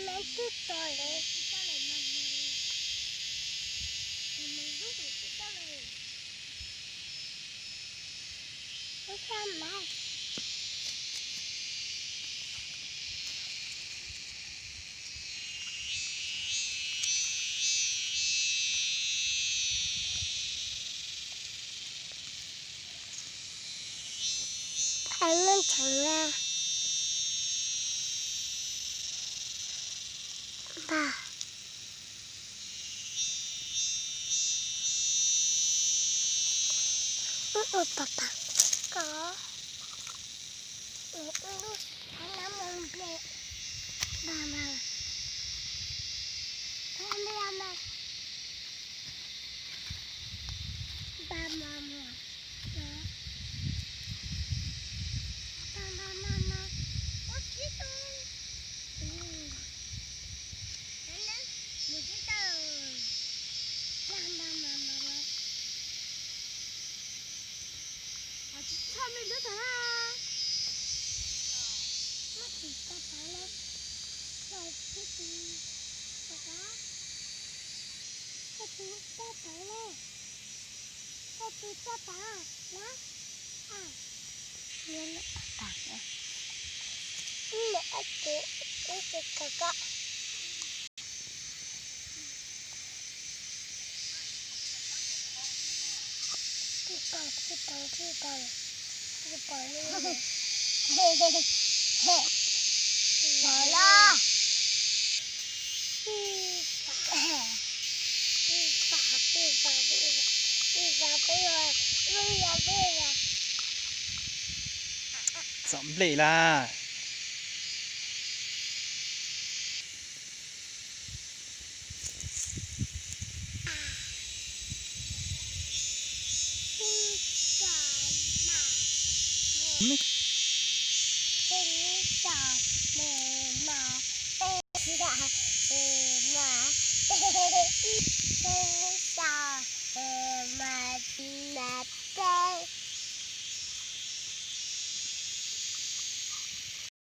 Mas twb to lawm. Lub sab mas. Ai, muaj tseeb na. Npag. Ua pam pam ko. Wb lub sab no mus nplej. Npag mas. Npag mas. Npag mas mas. Npag mas mas mas. Ua tib tug. Mus tib tug. Npag mas mas mas. Tsis tshaj me ntawd tag na. Muab tsis tau pawv na. Tsis tau pawv. Tsis tau pawv na. Tsis tau pawv na. Ib tug, ib tug kawg kawg. Tsis pom, tsis pom, tsis pom, tsis pom li. Pom los. Pib vam, pib vam, pib vam, pib vam, pib vam, pib vam, pib vam. Txom nplej lawm.